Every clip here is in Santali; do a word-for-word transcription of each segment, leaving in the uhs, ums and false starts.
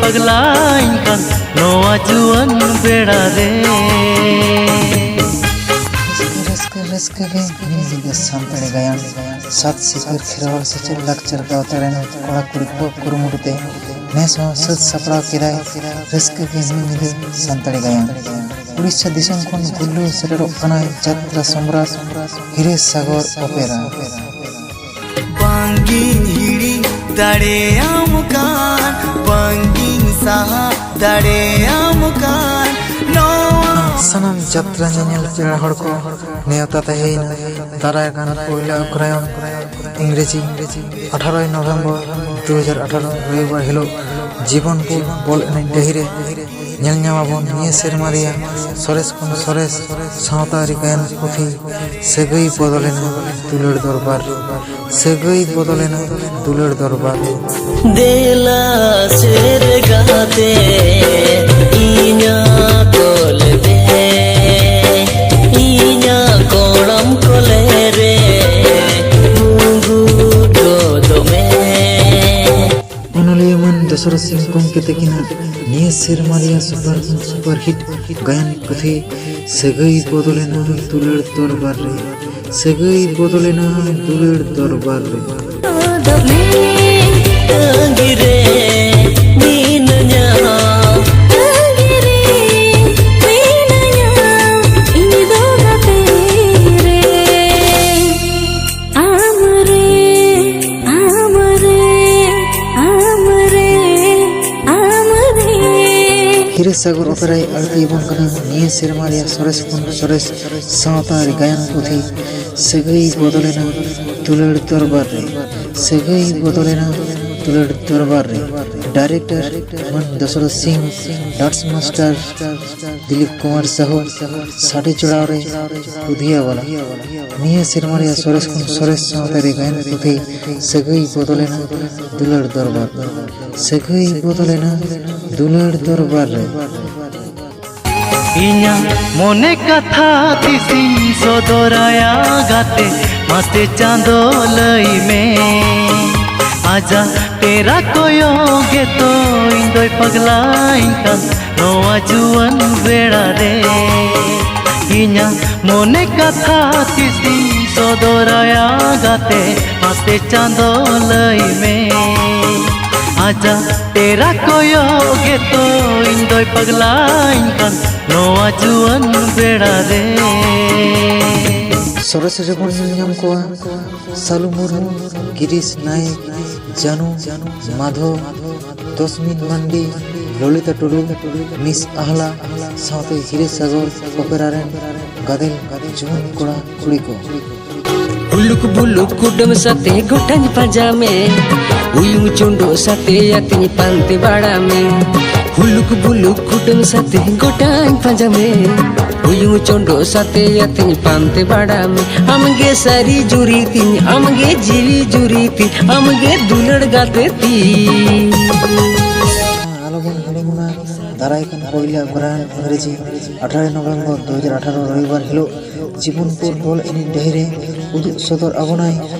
ᱯᱟᱜᱽᱞᱟᱧ ᱠᱟᱱ ᱱᱚᱣᱟ ᱡᱩᱣᱟᱹᱱ ᱵᱮᱲᱟ ᱨᱮ᱾ ᱨᱟᱹᱥᱠᱟᱹ, ᱨᱟᱹᱥᱠᱟᱹ ᱜᱮ ᱢᱤᱫ ᱧᱤᱫᱟᱹ ᱥᱟᱱᱛᱟᱲᱤ ᱜᱟᱭᱟᱱ ᱥᱟᱛ ᱥᱤᱠᱟᱹᱨ ᱠᱷᱮᱨᱣᱟᱲ ᱥᱮᱪᱮᱫ ᱞᱟᱠᱪᱟᱨ ᱜᱟᱶᱛᱟ ᱨᱮᱱ ᱠᱚᱲᱟ ᱠᱩᱲᱤ ᱠᱚᱣᱟᱜ ᱠᱩᱨᱩᱢᱩᱴᱩ ᱛᱮ ᱱᱮᱥ ᱦᱚᱸ ᱥᱟᱹᱛ ᱥᱟᱯᱲᱟᱣ ᱠᱮᱫᱟᱭ ᱨᱟᱹᱥᱠᱟᱹ ᱜᱮ ᱢᱤᱫ ᱧᱤᱫᱟᱹ ᱥᱟᱱᱛᱟᱲᱤ ᱜᱟᱭᱟᱱ᱾ ᱩᱲᱤᱥᱥᱟ ᱫᱤᱥᱚᱢ ᱠᱷᱚᱱ ᱜᱩᱨᱞᱟᱹᱣ ᱥᱮᱴᱮᱨᱚᱜ ᱠᱟᱱᱟᱭ ᱡᱟᱛᱨᱟ ᱥᱚᱢᱨᱟᱴ ᱦᱤᱨᱮ ᱥᱟᱜᱚᱨ ᱚᱯᱮᱨᱟ᱾ ᱵᱟᱝᱜᱤᱧ ᱦᱤᱲᱤᱧ ᱫᱟᱲᱮᱭᱟᱢ ᱠᱟᱱ, ᱵᱟᱝᱜᱤᱧ ᱥᱟᱦᱟ ᱫᱟᱲᱮᱭᱟᱢ ᱠᱟᱱ ᱱᱚᱣᱟ᱾ ᱥᱟᱱᱟᱢ ᱡᱟᱛᱨᱟ ᱧᱮᱧᱮᱞ ᱯᱮᱲᱟ ᱦᱚᱲ ᱠᱚ ᱱᱮᱣᱛᱟ ᱛᱟᱦᱮᱸᱭᱮᱱᱟ ᱫᱟᱨᱟᱭ ᱠᱟᱱ ᱯᱩᱭᱞᱟᱹ ᱚᱜᱽᱨᱟᱭᱚᱱ ᱤᱝᱨᱮᱡᱤ ᱟᱴᱷᱟᱨᱚᱭ ᱱᱚᱵᱷᱮᱢᱵᱚᱨ ᱫᱩ ᱦᱟᱡᱟᱨ ᱟᱴᱷᱟᱨᱚ ᱨᱚᱵᱤᱵᱟᱨ ᱦᱤᱞᱳᱜ ᱡᱤᱵᱚᱱᱯᱩᱨ ᱵᱚᱞ ᱮᱱᱮᱡ ᱰᱟᱹᱦᱤ ᱨᱮ ᱧᱮᱞ ᱧᱟᱢ ᱟᱵᱚᱱ ᱱᱤᱭᱟᱹ ᱥᱮᱨᱢᱟ ᱨᱮᱭᱟᱜ ᱥᱚᱨᱮᱥ ᱠᱷᱚᱱ ᱥᱚᱨᱮᱥ ᱥᱟᱶᱛᱟ ᱟᱹᱨᱤ ᱜᱟᱭᱟᱱ ᱯᱩᱛᱷᱤ ᱥᱟᱹᱜᱟᱹᱭ ᱵᱚᱫᱚᱞᱮᱱᱟ ᱫᱩᱞᱟᱹᱲ ᱫᱚᱨᱵᱟᱨ ᱨᱮ᱾ ᱥᱟᱹᱜᱟᱹᱭ ᱵᱚᱫᱚᱞᱮᱱᱟ ᱫᱩᱞᱟᱹᱲ ᱫᱚᱨᱵᱟᱨ ᱨᱮ᱾ ᱫᱮᱞᱟ ᱥᱮᱨ ᱜᱟᱛᱮ ᱤᱧᱟᱹᱜ ᱠᱚᱞᱮ ᱛᱮ, ᱤᱧᱟᱹᱜ ᱠᱚᱲᱟᱢ ᱠᱚᱞᱮ ᱨᱮ ᱜᱩᱸᱜᱩ ᱜᱚᱫᱚᱜ ᱢᱮ᱾ ᱚᱱᱚᱞᱤᱭᱟᱹ ᱢᱟᱱ ᱫᱚᱥᱚᱨᱚᱛᱷ ᱥᱤᱝ ᱜᱚᱢᱠᱮ ᱛᱟᱹᱠᱤᱱᱟᱜ ᱱᱤᱭᱟᱹ ᱥᱮᱨᱢᱟ ᱨᱮᱭᱟᱜ ᱥᱩᱯᱟᱨ ᱠᱷᱚᱱ ᱥᱩᱯᱟᱨ ᱦᱤᱴ ᱜᱟᱭᱟᱱ ᱯᱩᱛᱷᱤ ᱥᱟᱹᱜᱟᱹᱭ ᱵᱚᱫᱚᱞᱮᱱᱟ ᱫᱩᱞᱟᱹᱲ ᱫᱚᱨᱵᱟᱨ ᱨᱮ᱾ ᱥᱟᱹᱜᱟᱹᱭ ᱵᱚᱫᱚᱞᱮᱱᱟ ᱫᱩᱞᱟᱹᱲ ᱫᱚᱨᱵᱟᱨ ᱨᱮ᱾ ᱛᱟᱺᱜᱤ ᱨᱮ ᱢᱤᱱᱟᱹᱧᱟ, ᱛᱟᱺᱜᱤ ᱨᱮ ᱢᱤᱱᱟᱹᱧᱟ, ᱤᱧ ᱫᱚ ᱜᱟᱛᱮ ᱨᱮ᱾ ᱟᱢ ᱨᱮ, ᱟᱢ ᱨᱮ, ᱟᱢ ᱨᱮ, ᱟᱢ ᱨᱮ᱾ ᱦᱤᱨᱟᱹ ᱥᱟᱜᱚᱨ ᱚᱯᱮᱨᱟᱭ ᱟᱹᱲᱛᱤ ᱟᱵᱚᱱ ᱠᱟᱱᱟ ᱱᱤᱭᱟᱹ ᱥᱮᱨᱢᱟ ᱨᱮᱭᱟᱜ ᱥᱚᱨᱮᱥ ᱠᱷᱚᱱ ᱥᱚᱨᱮᱥ ᱥᱟᱶᱛᱟ ᱟᱹᱨᱤ ᱜᱟᱭᱟᱱ ᱯᱩᱛᱷᱤ ᱥᱟᱹᱜᱟᱹᱭ ᱵᱚᱫᱚᱞᱮᱱᱟ ᱫᱩᱞᱟᱹᱲ ᱫᱚᱨᱵᱟᱨ ᱨᱮ᱾ ᱥᱟᱹᱜᱟᱹᱭ ᱵᱚᱫᱚᱞᱮᱱᱟ ᱫᱩᱞᱟᱹᱲ ᱫᱚᱨᱵᱟᱨ ᱨᱮ᱾ ᱰᱟᱭᱨᱮᱠᱴᱚᱨ ᱢᱟᱱ ᱫᱚᱥᱚᱨᱚᱛᱷ ᱥᱤᱝ, ᱰᱟᱱᱥ ᱢᱟᱥᱴᱟᱨ ᱫᱤᱞᱤᱯ ᱠᱩᱢᱟᱨ ᱥᱟᱦᱩ, ᱥᱟᱰᱮ ᱪᱚᱲᱟᱣ ᱨᱮ ᱯᱩᱫᱷᱤᱭᱟ ᱵᱟᱞᱟ᱾ ᱱᱤᱭᱟᱹ ᱥᱮᱨᱢᱟ ᱨᱮᱭᱟᱜ ᱥᱚᱨᱮᱥ ᱠᱷᱚᱱ ᱥᱚᱨᱮᱥ ᱥᱟᱶᱛᱟ ᱟᱹᱨᱤ ᱜᱟᱭᱟᱱ ᱯᱩᱛᱷᱤ ᱥᱟᱹᱜᱟᱹᱭ ᱵᱚᱫᱚᱞᱮᱱᱟ ᱫᱩᱞᱟᱹᱲ ᱫᱚᱨᱵᱟᱨ ᱨᱮ᱾ ᱥᱟᱹᱜᱟᱹᱭ ᱵᱚᱫᱚᱞᱮᱱᱟ ᱫᱩᱞᱟᱹᱲ ᱫᱚᱨᱵᱟᱨ ᱨᱮ᱾ ᱤᱧᱟᱹᱜ ᱢᱚᱱᱮ ᱠᱟᱛᱷᱟ ᱛᱤᱥᱤᱧ ᱥᱚᱫᱚᱨᱟᱭᱟ ᱜᱟᱛᱮ, ᱢᱟᱥᱮ ᱪᱟᱸᱫᱚ ᱞᱟᱹᱭ ᱢᱮ᱾ ᱟᱡᱟᱜ ᱴᱮᱨᱟ ᱠᱚᱭᱚᱜ ᱜᱮᱛᱚ ᱤᱧ ᱫᱚᱭ ᱯᱟᱜᱽᱞᱟᱧ ᱠᱟᱱ ᱱᱚᱣᱟ ᱡᱩᱣᱟᱹᱱ ᱵᱮᱲᱟ ᱨᱮ᱾ ᱤᱧᱟᱹᱜ ᱢᱚᱱᱮ ᱠᱟᱛᱷᱟ ᱛᱤᱥᱤᱧ ᱥᱚᱫᱚᱨᱟᱭᱟ ᱜᱟᱛᱮ, ᱢᱟᱥᱮ ᱪᱟᱸᱫᱚ ᱞᱟᱹᱭ ᱢᱮ᱾ ᱟᱡᱟᱜ ᱴᱮᱨᱟ ᱠᱚᱭᱚᱜ ᱜᱮᱛᱚ ᱤᱧ ᱫᱚᱭ ᱯᱟᱜᱽᱞᱟᱧ ᱠᱟᱱ ᱱᱚᱣᱟ ᱡᱩᱣᱟᱹᱱ ᱵᱮᱲᱟ ᱨᱮ᱾ ᱥᱚᱨᱮᱥ ᱨᱮᱵᱚᱱ ᱧᱮᱞ ᱧᱟᱢ ᱠᱚᱣᱟ ᱥᱟᱞᱩ ᱢᱩᱨᱢᱩ, ᱜᱤᱨᱤᱥ ᱱᱟᱭᱮᱠ, ᱡᱟᱱᱩ, ᱢᱟᱫᱷᱚ, ᱫᱚᱥᱢᱤᱱ ᱢᱟᱱᱰᱤ, ᱞᱚᱞᱤᱛᱟ ᱴᱩᱰᱩ, ᱢᱤᱥ ᱟᱦᱞᱟ ᱥᱟᱶᱛᱮ ᱦᱤᱨᱟᱹ ᱥᱟᱜᱚᱨ ᱚᱯᱮᱨᱟ ᱨᱮᱱ ᱜᱟᱫᱮᱞ ᱡᱩᱣᱟᱹᱱ ᱠᱚᱲᱟ ᱠᱩᱲᱤ ᱠᱚ᱾ ᱦᱩᱞᱩᱠ ᱵᱩᱞᱩᱠ ᱠᱩᱰᱟᱹᱢ ᱥᱟᱛᱮ ᱜᱚᱴᱟᱧ ᱯᱟᱸᱡᱟ ᱢᱮ, ᱩᱭᱩᱝ ᱪᱚᱸᱰᱚᱜ ᱥᱟᱛᱮ ᱟᱹᱛᱤᱧ ᱯᱟᱱᱛᱮ ᱵᱟᱲᱟ ᱢᱮ᱾ ᱦᱩᱞᱩᱠ ᱵᱩᱞᱩᱠ ᱠᱩᱰᱟᱹᱢ ᱥᱟᱛᱮ ᱜᱚᱴᱟᱧ ᱯᱟᱸᱡᱟ ᱢᱮ, ᱩᱭᱩᱝ ᱪᱚᱸᱰᱚᱜ ᱥᱟᱛᱮ ᱟᱹᱛᱤᱧ ᱯᱟᱱᱛᱮ ᱵᱟᱲᱟ ᱢᱮ᱾ ᱟᱢᱜᱮ ᱥᱟᱹᱨᱤ ᱡᱩᱨᱤ ᱛᱤᱧ, ᱟᱢᱜᱮ ᱡᱤᱣᱤ ᱡᱩᱨᱤ ᱛᱤᱧ, ᱟᱢᱜᱮ ᱫᱩᱞᱟᱹᱲ ᱜᱟᱛᱮ ᱛᱤᱧ᱾ ᱟᱞᱚᱵᱚᱱ ᱦᱤᱲᱤᱧ ᱢᱟ, ᱫᱟᱨᱟᱭ ᱠᱟᱱ ᱯᱚᱭᱞᱟ ᱚᱜᱽᱨᱟᱭᱚᱱ ᱤᱝᱨᱮᱡᱤ ᱟᱴᱷᱟᱨᱚ ᱱᱚᱵᱷᱮᱢᱵᱚᱨ ᱫᱩ ᱦᱟᱡᱟᱨ ᱟᱴᱷᱟᱨᱚ ᱨᱚᱵᱤᱵᱟᱨ ᱦᱤᱞᱳᱜ ᱡᱤᱵᱚᱱᱯᱩᱨ ᱵᱚᱞ ᱮᱱᱮᱡ ᱰᱟᱹᱦᱤ ᱨᱮ ᱩᱫᱩᱜ ᱥᱚᱫᱚᱨ ᱟᱵᱚᱱᱟᱭ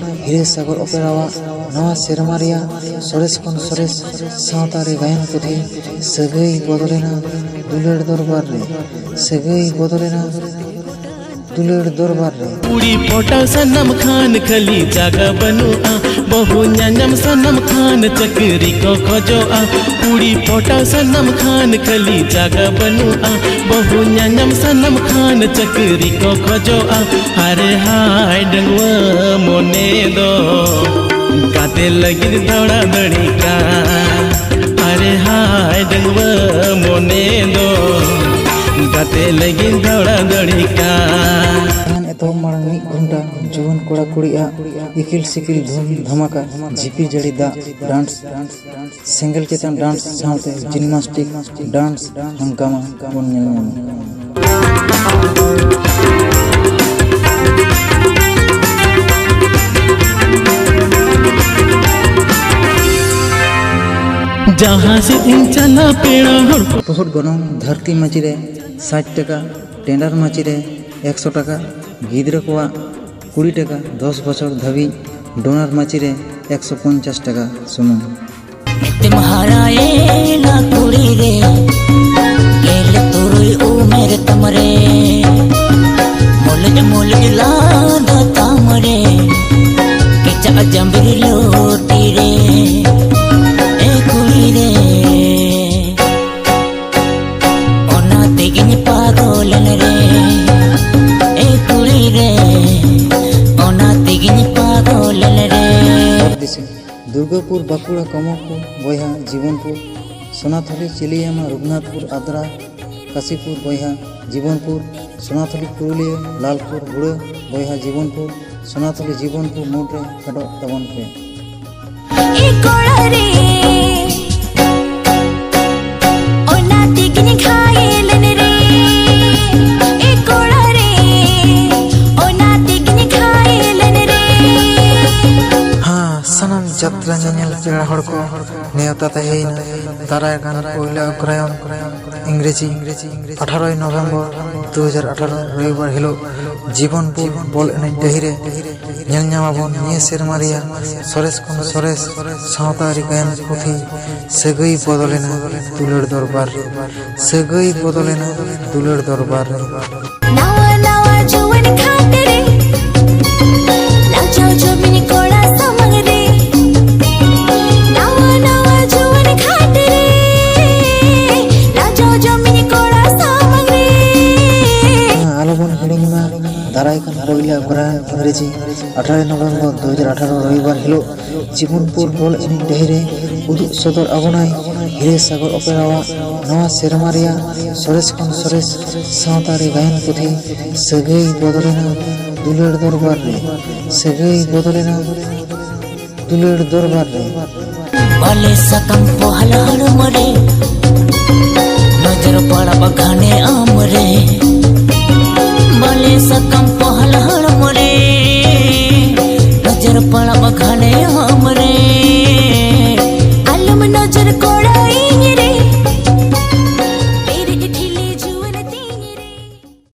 ᱦᱤᱨᱟᱹ ᱥᱟᱜᱚᱨ ᱚᱯᱮᱨᱟᱣᱟᱜ ᱱᱟᱣᱟ ᱥᱮᱨᱢᱟ ᱨᱮᱭᱟᱜ ᱥᱚᱨᱮᱥ ᱠᱷᱚᱱ ᱥᱚᱨᱮᱥ ᱥᱟᱶᱛᱟ ᱨᱮ ᱜᱟᱭᱟᱱ ᱯᱩᱛᱷᱤ ᱥᱟᱹᱜᱟᱹᱭ ᱵᱚᱫᱚᱞᱮᱱᱟ ᱫᱩᱞᱟᱹᱲ ᱫᱚᱨᱵᱟᱨ ᱨᱮ, ᱥᱟᱹᱜᱟᱹᱭ ᱵᱚᱫᱚᱞᱮᱱᱟ ᱫᱩᱞᱟᱹᱲ ᱫᱚᱨᱵᱟᱨ ᱨᱮ᱾ ᱠᱩᱲᱤ ᱯᱚᱴᱟᱣ ᱥᱟᱱᱟᱢ ᱠᱷᱟᱱ ᱠᱷᱟᱹᱞᱤ ᱡᱟᱜᱟ ᱵᱟᱹᱱᱩᱜᱼᱟ, ᱵᱟᱹᱦᱩ ᱧᱟᱧᱟᱢ ᱥᱟᱱᱟᱢ ᱠᱷᱟᱱ ᱪᱟᱹᱠᱨᱤ ᱠᱚ ᱠᱷᱚᱡᱚᱜᱼᱟ᱾ ᱠᱩᱲᱤ ᱯᱚᱴᱟᱣ ᱥᱟᱱᱟᱢ ᱠᱷᱟᱱ ᱠᱷᱟᱹᱞᱤ ᱡᱟᱜᱟ ᱵᱟᱹᱱᱩᱜᱼᱟ, ᱵᱟᱹᱦᱩ ᱧᱟᱧᱟᱢ ᱥᱟᱱᱟᱢ ᱠᱷᱟᱱ ᱪᱟᱹᱠᱨᱤ ᱠᱚ ᱠᱷᱚᱡᱚᱜᱼᱟ᱾ ᱟᱨᱮ ᱦᱟᱭ ᱰᱟᱺᱜᱩᱣᱟᱹ ᱢᱚᱱᱮ ᱫᱚ ᱜᱟᱛᱮ ᱞᱟᱹᱜᱤᱫ ᱫᱟᱹᱲᱟ ᱫᱟᱹᱲᱤ ᱠᱟᱱ᱾ ᱟᱨᱮ ᱦᱟᱭ ᱰᱟᱺᱜᱩᱣᱟᱹ ᱢᱚᱱᱮ ᱫᱚ ᱜᱟᱛᱮ ᱞᱟᱹᱜᱤᱫ ᱫᱟᱹᱲᱟ ᱫᱟᱹᱲᱤ ᱠᱟᱱ᱾ ᱜᱟᱭᱟᱱ ᱮᱛᱚᱦᱚᱵ ᱢᱟᱲᱟᱝ ᱢᱤᱫ ᱜᱷᱚᱱᱴᱟ ᱡᱩᱣᱟᱹᱱ ᱠᱚᱲᱟ ᱠᱩᱲᱤᱭᱟᱜ ᱤᱠᱤᱞ ᱥᱤᱠᱤᱞ ᱫᱷᱩᱢ ᱫᱷᱟᱢᱟᱠᱟ, ᱡᱷᱤᱯᱤᱨ ᱡᱟᱹᱲᱤ ᱫᱟᱜ ᱰᱟᱱᱥ, ᱥᱮᱸᱜᱮᱞ ᱪᱮᱛᱟᱱ ᱰᱟᱱᱥ ᱥᱟᱶᱛᱮ ᱡᱤᱢᱱᱟᱥᱴᱤᱠ ᱰᱟᱱᱥ ᱦᱟᱝᱜᱟᱢᱟ ᱵᱚᱱ ᱧᱮᱞ ᱧᱟᱢᱟ᱾ ᱡᱟᱦᱟᱸ ᱥᱮᱫ ᱤᱧ ᱪᱟᱞᱟᱜ ᱯᱮᱲᱟ ᱦᱚᱲ ᱠᱚ᱾ ᱯᱚᱦᱚᱴ ᱜᱚᱱᱚᱝ ᱫᱷᱟᱹᱨᱛᱤ ᱢᱟᱹᱪᱤ ᱨᱮ ᱥᱟᱴ ᱴᱟᱠᱟ, ᱴᱮᱱᱰᱟᱨ ᱢᱟᱹᱪᱤ ᱨᱮ ᱮᱠᱥᱚ ᱴᱟᱠᱟ, ᱜᱤᱫᱽᱨᱟᱹ ᱠᱚᱣᱟᱜ ᱠᱩᱲᱤ ᱴᱟᱠᱟ, ᱫᱚᱥ ᱵᱚᱪᱷᱚᱨ ᱫᱷᱟᱹᱵᱤᱡ ᱰᱳᱱᱟᱨ ᱢᱟᱹᱪᱤ ᱨᱮ ᱮᱠᱥᱚ ᱯᱚᱧᱪᱟᱥ ᱴᱟᱠᱟ ᱥᱩᱢᱩᱝ᱾ ᱱᱤᱛᱮᱢ ᱦᱟᱨᱟᱭᱮᱱᱟ ᱠᱩᱲᱤ ᱨᱮ, ᱜᱮᱞ ᱛᱩᱨᱩᱭ ᱩᱢᱮᱨ ᱛᱟᱢ ᱨᱮ, ᱢᱩᱞᱩᱡ ᱢᱩᱞᱩᱡ ᱞᱟᱸᱫᱟ ᱛᱟᱢ ᱨᱮ, ᱠᱮᱪᱟᱜ ᱡᱟᱢᱵᱤᱨ ᱞᱩᱴᱤ ᱨᱮ, ᱮ ᱠᱩᱲᱤ ᱨᱮ, ᱚᱱᱟ ᱛᱮᱜᱤᱧ ᱯᱟᱜᱚᱞᱮᱱ ᱨᱮ, ᱮ ᱠᱩᱲᱤ ᱨᱮ, ᱚᱱᱟ ᱛᱮᱜᱤᱧ ᱯᱟᱜᱚᱞᱮᱱ ᱨᱮ᱾ ᱫᱩᱨᱜᱟᱯᱩᱨ ᱵᱟᱸᱠᱩᱲᱟ ᱠᱚᱢᱚᱞᱯᱩᱨ ᱵᱚᱭᱦᱟ ᱡᱤᱵᱚᱱᱯᱩᱨ, ᱥᱳᱱᱟᱛᱷᱩᱞᱤ ᱪᱤᱞᱤᱭᱟᱢᱟ ᱨᱚᱜᱷᱩᱱᱟᱛᱷᱯᱩᱨ ᱟᱫᱽᱨᱟ ᱠᱟᱥᱤᱯᱩᱨ ᱵᱚᱭᱦᱟ ᱡᱤᱵᱚᱱᱯᱩᱨ, ᱥᱳᱱᱟᱛᱷᱩᱞᱤ ᱯᱩᱨᱩᱞᱤᱭᱟᱹ ᱞᱟᱞᱯᱩᱨ ᱜᱩᱲᱟᱹ ᱵᱚᱭᱦᱟ ᱡᱤᱵᱚᱱᱯᱩᱨ, ᱥᱳᱱᱟᱛᱷᱩᱞᱤ ᱡᱤᱵᱚᱱᱯᱩᱨ ᱢᱳᱲ ᱨᱮ ᱯᱷᱮᱰᱚᱜ ᱛᱟᱵᱚᱱ ᱯᱮ᱾ ᱮ ᱠᱚᱲᱟ ᱨᱮ, ᱚᱱᱟ ᱛᱮᱜᱤᱧ ᱜᱷᱟᱭᱮᱞᱮᱱ ᱨᱮ, ᱮ ᱠᱚᱲᱟ ᱨᱮ, ᱚᱱᱟ ᱛᱮᱜᱤᱧ ᱜᱷᱟᱭᱮᱞᱮᱱ ᱨᱮ᱾ ᱦᱮᱸ, ᱥᱟᱱᱟᱢ ᱡᱟᱛᱨᱟ ᱧᱮᱧᱮᱞ ᱯᱮᱲᱟ ᱦᱚᱲ ᱠᱚ ᱱᱮᱣᱛᱟ ᱛᱟᱦᱮᱸᱭᱮᱱᱟ ᱫᱟᱨᱟᱭ ᱠᱟᱱ ᱯᱩᱭᱞᱟᱹ ᱚᱜᱽᱨᱟᱭᱚᱱ ᱤᱝᱨᱮᱡᱤ ᱟᱴᱷᱟᱨᱚᱭ ᱱᱚᱵᱷᱮᱢᱵᱚᱨ ᱫᱩ ᱦᱟᱡᱟᱨ ᱟᱴᱷᱟᱨᱚ ᱨᱚᱵᱤᱵᱟᱨ ᱦᱤᱞᱳᱜ ᱡᱤᱵᱚᱱᱯᱩᱨ ᱵᱚᱞ ᱮᱱᱮᱡ ᱰᱟᱹᱦᱤ ᱨᱮ ᱧᱮᱞ ᱧᱟᱢᱟᱵᱚᱱ ᱱᱤᱭᱟᱹ ᱥᱮᱨᱢᱟ ᱨᱮᱭᱟᱜ ᱥᱚᱨᱮᱥ ᱠᱷᱚᱱ ᱥᱚᱨᱮᱥ ᱥᱟᱶᱛᱟ ᱟᱹᱨᱤ ᱜᱟᱭᱟᱱ ᱯᱩᱛᱷᱤ ᱥᱟᱹᱜᱟᱹᱭ ᱵᱚᱫᱚᱞᱮᱱᱟ ᱫᱩᱞᱟᱹᱲ ᱫᱚᱨᱵᱟᱨ ᱨᱮ, ᱥᱟᱹᱜᱟᱹᱭ ᱵᱚᱫᱚᱞᱮᱱᱟ ᱫᱩᱞᱟᱹᱲ ᱫᱚᱨᱵᱟᱨ ᱨᱮ᱾ ᱱᱟᱣᱟ ᱱᱟᱣᱟ ᱡᱩᱣᱟᱹᱱ ᱜᱷᱟᱴ ᱨᱮ, ᱞᱟᱡᱟᱣ ᱡᱚᱢᱤᱧ ᱠᱚᱲᱟ ᱥᱟᱢᱟᱝ ᱨᱮ᱾ ᱱᱟᱣᱟ ᱱᱟᱣᱟ ᱡᱩᱣᱟᱹᱱ ᱜᱷᱟᱴ ᱨᱮ, ᱞᱟᱡᱟᱣ ᱡᱚᱢᱤᱧ ᱠᱚᱲᱟ ᱥᱟᱢᱟᱝ ᱨᱮ᱾ ᱟᱞᱚᱵᱚᱱ ᱦᱤᱲᱤᱧ ᱢᱟ, ᱫᱟᱨᱟᱭ ᱠᱟᱱ ᱯᱚᱭᱞᱟ ᱚᱜᱽᱨᱟᱭᱚᱱ ᱤᱝᱨᱮᱡᱤ ᱟᱴᱷᱟᱨᱚᱭ ᱱᱚᱵᱷᱮᱢᱵᱚᱨ ᱫᱩ ᱦᱟᱡᱟᱨ ᱟᱴᱷᱟᱨᱚ ᱨᱚᱵᱤᱵᱟᱨ ᱦᱤᱞᱳᱜ ᱡᱤᱵᱚᱱᱯᱩᱨ ᱵᱚᱞ ᱮᱱᱮᱡ ᱰᱟᱹᱦᱤ ᱨᱮ ᱩᱫᱩᱜ ᱥᱚᱫᱚᱨ ᱟᱵᱚᱱᱟᱭ ᱦᱤᱨᱟᱹ ᱥᱟᱜᱚᱨ ᱚᱯᱮᱨᱟᱣᱟᱜ ᱱᱚᱣᱟ ᱥᱮᱨᱢᱟ ᱨᱮᱭᱟᱜ ᱥᱚᱨᱮᱥ ᱠᱷᱚᱱ ᱥᱚᱨᱮᱥ ᱥᱟᱶᱛᱟ ᱟᱹᱨᱤ ᱜᱟᱭᱟᱱ ᱯᱩᱛᱷᱤ ᱥᱟᱹᱜᱟᱹᱭ ᱵᱚᱫᱚᱞᱮᱱᱟ ᱫᱩᱞᱟᱹᱲ ᱫᱚᱨᱵᱟᱨ ᱨᱮ, ᱥᱟᱹᱜᱟᱹᱭ ᱵᱚᱫᱚᱞᱮᱱᱟ ᱫᱩᱞᱟᱹᱲ ᱫᱚᱨᱵᱟᱨ ᱨᱮ᱾ ᱵᱟᱞᱮ ᱥᱟᱠᱟᱢ ᱯᱚᱦᱟᱞ ᱦᱚᱲᱢᱚ ᱨᱮ, ᱱᱚᱡᱚᱨ ᱯᱟᱲᱟᱣ ᱜᱷᱟᱱᱮ ᱟᱢ ᱨᱮ᱾ ᱵᱟᱞᱮ ᱥᱟᱠᱟᱢ ᱯᱚᱦᱟᱞ ᱦᱚᱲᱢᱚ ᱨᱮ, ᱱᱚᱡᱚᱨ ᱯᱟᱲᱟᱣ ᱜᱷᱟᱱᱮ ᱟᱢ